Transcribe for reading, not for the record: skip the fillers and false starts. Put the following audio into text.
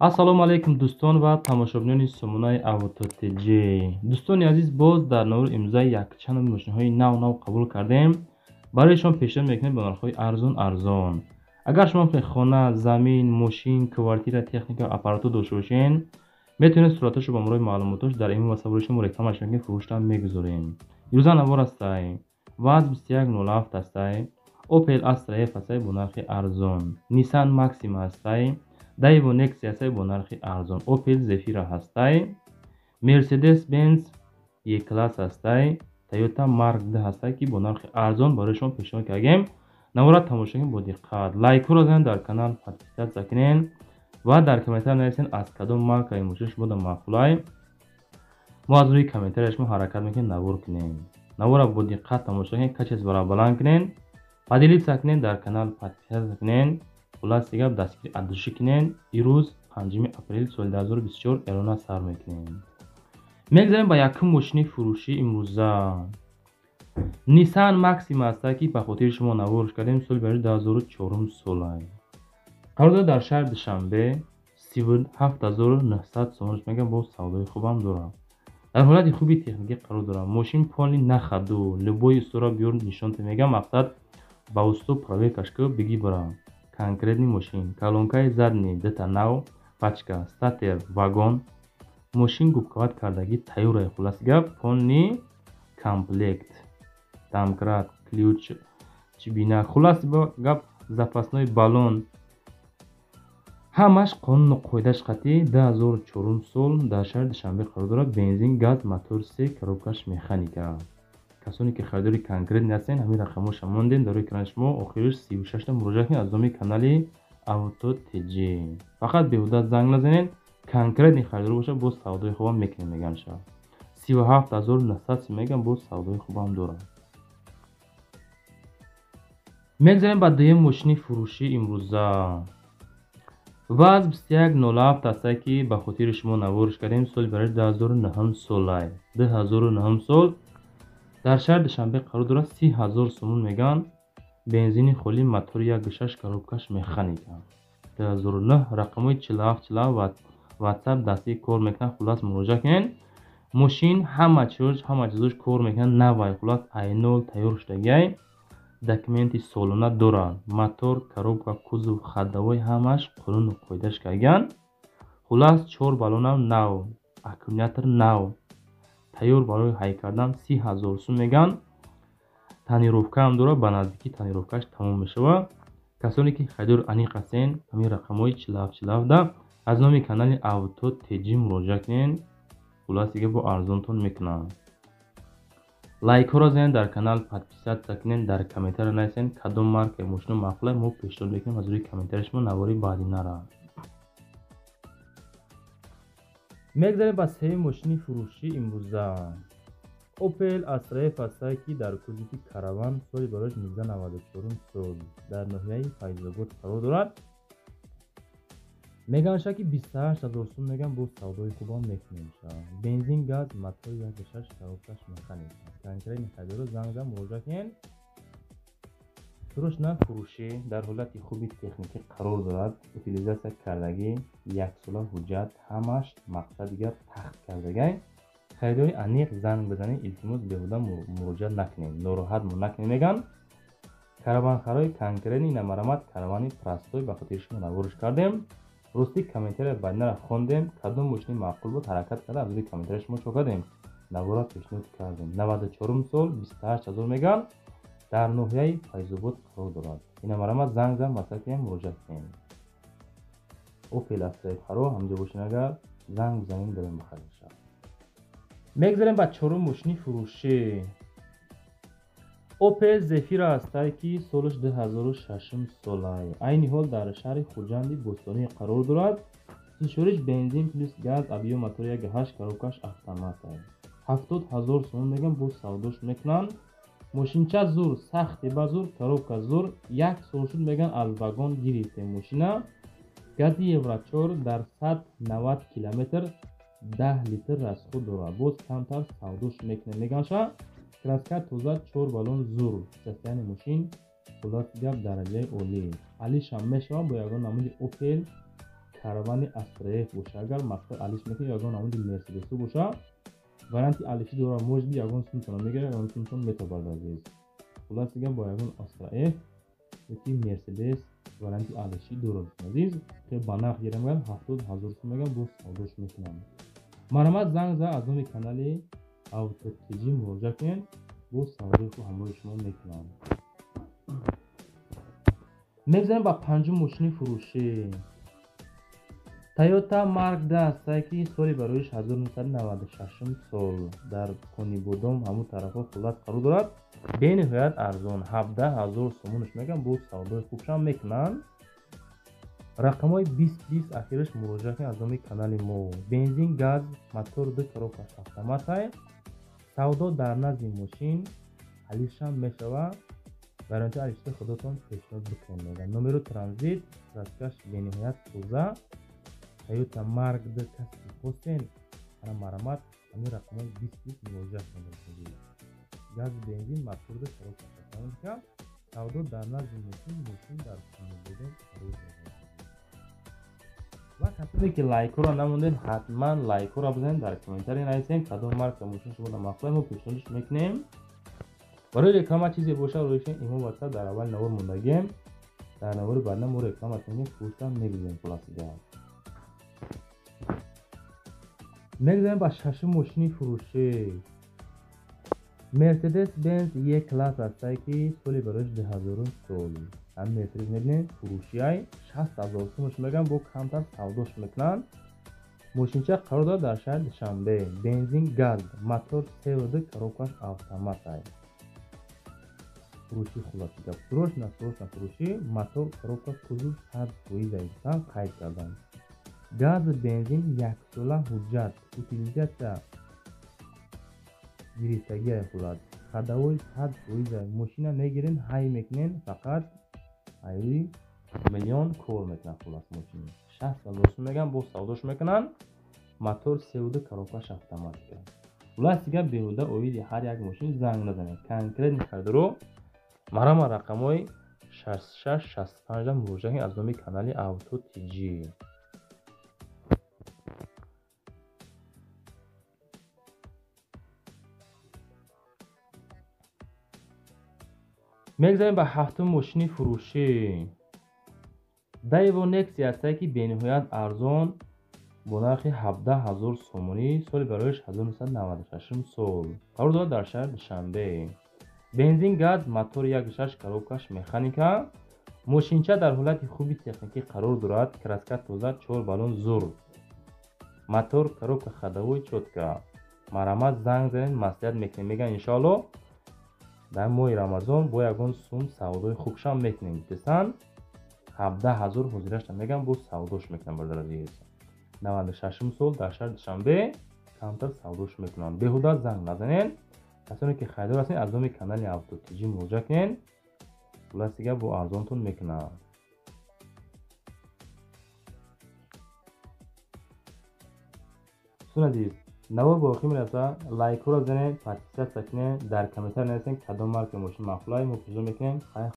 Ассалому алайкум, дӯстон ва тамошобинони сомонаи Авто ТЖ. Дӯстони азиз, боз дар навори имрӯза якчанд мошинҳои нав-нав қабул кардем. Барои шумо пешниҳод мекунем ба нархҳои арзон арзон. Агар шумо хона, замин, мошин, квартира, техника, аппаратура дошта бошед, метавонед сураташро ба мурои маълумотош дар имо ва саволи шумо рекламаш мекунем, фурӯштам мегузорем. Имрӯза навор ҳастай. ВАЗ 2107 ҳастай. Opel Astra F ҳастай бо нархи арзон. Nissan Maxima ҳастай. Daewoo Nexia ҳастай бо нархи арзон. Opel Zafira ҳастай. Mercedes-Benz E-класс ҳастай. Toyota Mark II ҳастай, ки бо нархи арзон барои шумо пешниҳод кардем. Навора тамошо кунед бо диққат. Лайкҳоро занед, дар канал подписаться кунед ва дар комментария нависед, аз кадом маркаи мошин шумо да маъқулай. Мо аз рӯи комментарияи шумо ҳаракат мекунем, навор кунем. Навора бо диққат тамошо кунед, качествора баланд кунед, поделиться кунед, дар канал подписаться кунед. Хулоси гап, дастгири от души кунед. Ирӯз 5 апрели соли 2024 эълона сар мекунем. Мегзарем ба якум мошини фурӯшӣ имрӯза. Nissan Maxima ҳаста, ки ба хотири шумо наворш кардем, соли 2004 сола. Қарор дорад дар шаҳри Душанбе, 37 900 сомонаш мегӯям, боз савдои хубам дорад. Дар ҳолати хуби техникӣ қарор дорад. Мошин полный на ходу, любой устора биёр, нишонте мегӯям, мақсад ба усто проверкаш ку, бигӣ бара. Конкретный мошин, колонкаи задний дута нав, пачка, стартер, вагон, мошин губковать кардагӣ тайёрай, хулоси гап, полный комплект, домкрат, ключ, чибина, хулоси гап, запасной баллон, ҳамаш қонуну қоидаш қатъӣ. 2004 сол, дар шаҳри Душанбе қарор дорад, бензин, газ, мотор се, коробкаш механика. Касоне ки харидори конкретный ҳастен, ҳамин рақамҳоша мондем дар рӯи экрани шумо, охириш 36-та, муроҷиат кунед аз номи канали Авто ТЖ. Фақат беҳуда занг назанед, конкретный харидор бошад, боз савдои хубам мекунем, мегӯям ша. 37 900 сум мегӯям, боз савдои хубам дорад. Мегзарем ба дуюм мошини фурӯшӣ имрӯза. ВАЗ 2107 ҳастае, ки ба хотири шумо наворш кардем, соли барои 2009 солай. 2009 сол, дар шаҳри Душанбе қарор дорад, 30 000 сомон мегӯянд, бензини холӣ, мотори 1,6, коробкаш механика. 2009, рақамҳои 47 47, WhatsApp дастӣ кор мекунад, хуллас муроҷиат кунед. Мошин ҳама чиз, ҳама чизош кор мекунад, навай, хуллас айнол тайёр шудагиай, документи солона дорад, мотор, коробка, кузов, ходовой ҳамаш қонуну қоидаш кардагианд. Хуллас чор баллонам нав, аккумулятор нав, тайёр барои ҳай кардан, 30 000 сум мегӯянд. Тонировкаам дорад, ба наздикӣ тонировкааш тамом мешавад. Касоне ки харидори аниқ ҳастен, ҳамин рақамҳои 47 47 аз номи канали Авто ТЖ муроҷиат кунед. Хуллас дига бо арзонтон мекунам. Лайкҳоро занед, дар канал подписаться кунед, дар комментария нависед, кадом маркаи мошино маъқулай, мо пешниҳод мекунем аз рӯи комментарияи шумо навори баъдинара. Мегзарем ба сеюм мошини фурӯшӣ имрӯза. Opel Astra F ҳастае, ки дар кузови караван, соли барои 1994 сол, дар ноҳияи Файзобод қарор дорад. Мегӯянд ша, ки 28 000 сум мегӯянд, боз савдои хубам мекунем ша. Бензин, газ, мотори 1,6, коробкаш механика. Конкретный харидоро занг зан, муроҷиат кунед. Фурӯш на фурӯшӣ, дар ҳолати хуби техникӣ қарор дорад, утилизация кардагӣ, яксола ҳуҷҷат, ҳамаш мақсади гап тахт кардагай. Харидори аниқ занг бизанед, илтимос, беҳуда муроҷиат накунед, нороҳатмон накунед, мегӯянд. Караванхарои конкретный намарамад, каравани простой, ба хотири шумо наворш кардем. Ростӣ, комментария баъдинара хондем, кадом мошини маъқул буд, ҳаракат карда аз рӯи комментарияи шумо чо кардем, навора пешниҳод кардем. 94 сол, 28 000 мегӯянд, дар ноҳияи Файзобод қарор дорад. Инамарамад занг зан, масъала кунем, муроҷиат кунем. Opel Astra F-ҳаро ҳамҷо бошед, агар занг бизанем, дорем бихарем. Мегзарем ба чорум мошини фурӯшӣ. Opel Zafira ҳастае, ки солаш 2006 солай. Айни ҳол дар шаҳри Хуҷанди бостонӣ қарор дорад. Сӯзишвориш бензин плюс газ, объём мотори 1,8, коробкаш автомат. 70 000 сомон мегӯям, боз савдош мекунанд. Мошинча зур, сахте ба зур, коробка зур, як сол шуд, мегӯянд, аз вагон гирифтем мошина. Гази Евро 4, дар 190 километр 10 литр расход дорад. Боз камтар савдош мекунем, мегӯянд ша. Краска тоза, чор баллон зур. Состояние мошин, хулоси гап, дараҷаи олӣ. Алишам мешавад бо ягон намуди Opel. каравани Астра Ф боша, агар мақсад алиш мекунед, ягон намуди Мерседесу боша, варианти алиши дора, может быть ягон сумтона мегирад, ягон сумтон метобад азиз. Хулас дигар бо ягон Астра Ф ёки Мерседес варианти алиши дора азиз. Хеле ба нарх гирам мегӯям, 70 000 сум мегӯям, бо савдош мекунам. Марҳамат, занг зад аз номи канали Авто ТЖ муроҷиат кунед, бо савдои худ ҳамроҳи шумо мекунам. Мегзарем ба панҷум мошини фурӯшӣ. Toyota Mark II ҳастае, ки соли бароиш 1996 сол дар Конибодом ҳамун тарафҳо хулас қарор дорад. Бениҳоят арзон, 17 000 сомонаш мегӯям, бо савдои хубшам мекунанд. Рақамҳои 20-20 ахираш муроҷиат кунед аз номи канали мо. Бензин, газ, мотор ду коробкаш автоматай. Савдо дар назди мошин алишам мешавад. Варианти алиши худотон пешниҳод бикунед мегӯям. Номеру транзит, краскаш бениҳоят тоза. Toyota Mark II касе ки хостен, ана марҳамат ҳамин рақамҳои 20-20 муроҷиат кунед. Газ, бензин, мотор ду коробкаш автоматика. Савдо дар назди мошин, мошин дар Конибодом қарор дорад. Ва касоне ки лайкҳоро намондед, ҳатман лайкҳоро бизанед, дар комментария нависед кадом марка мошин шумо дар мақсад, мо пешниҳодш мекунем. Барои реклама чизе бошад, рӯйшен имо WhatsApp дар аввали навор мондагием. Дар навори баъдна мо реклама кунем, фурӯшам мегузорем. Хулосида мегузарем ба шашум мошини фурӯшӣ. Mercedes Benz E класс ҳастае, ки соли бароиш 2000 сол. Ҳам Mercedes мебинед, фурӯшиай 60 000 сумаш мегӯям, бо камтар савдош мекунанд. Мошинча қарор дорад дар шаҳри Душанбе. Бензин, газ, мотор СВД, коробкаш автоматай. Фурӯши хулоси гап. Срочно, срочно фурӯши, мотор, коробка, кузов 100% гуфтан қайд карданд. Газ, бензин, яксола ҳуҷҷат, утилизатсия гирифтагиай хулас. Ходовой 100%. Мошина мегирен, ҳай мекунен, фақат ай миллион кор мекунад хулас мошин. 60 000 сум мегӯям, бо савдош мекунанд. Мотор СВД, коробкаш автоматика. Хулас дигар беҳуда оиди ҳар як мошин занг назанед. Конкретни харидоро марҳамат рақамҳои 66-65 муроҷиат кунед аз номи канали Авто ТЖ. Мегзарем ба ҳафтум мошини фурӯшӣ. Daewoo Nexia ҳастае, ки бениҳоят арзон бо нархи 17 000 сомонӣ, соли бароиш 1996 сол. Қарор дорад дар шаҳри Душанбе. Бензин, газ, мотор 1.6, коробкаш механика. Мошинча дар ҳолати хуби техникӣ қарор дорад, краска тоза, 4 баллон зур. Мотор, коробка ходовой чётка. Марҳамат занг занед, маслиҳат мекунем. Мегӯям иншоалло дар моҳи Рамазон бо ягон сум савдои хубшам мекунем. Гуфтесан 17 000 ҳозирашта мегӯям, бо савдош мекунам бародар азиз. 96 сол дар шаҳри Душанбе камтар савдош мекунам. Беҳуда занг назанед. Касоне ки харидор ҳастед, аз номи канали Авто ТЖ муроҷиат кунед. Хулас дигар бо арзонтон мекунам. Дӯстони азиз, навор ба охир мерасад. Лайкҳоро бизанед, подписаться кунед, дар комментария нависед кадом марка мошин маъқул аст, мо пешниҳод мекунем. Хайр.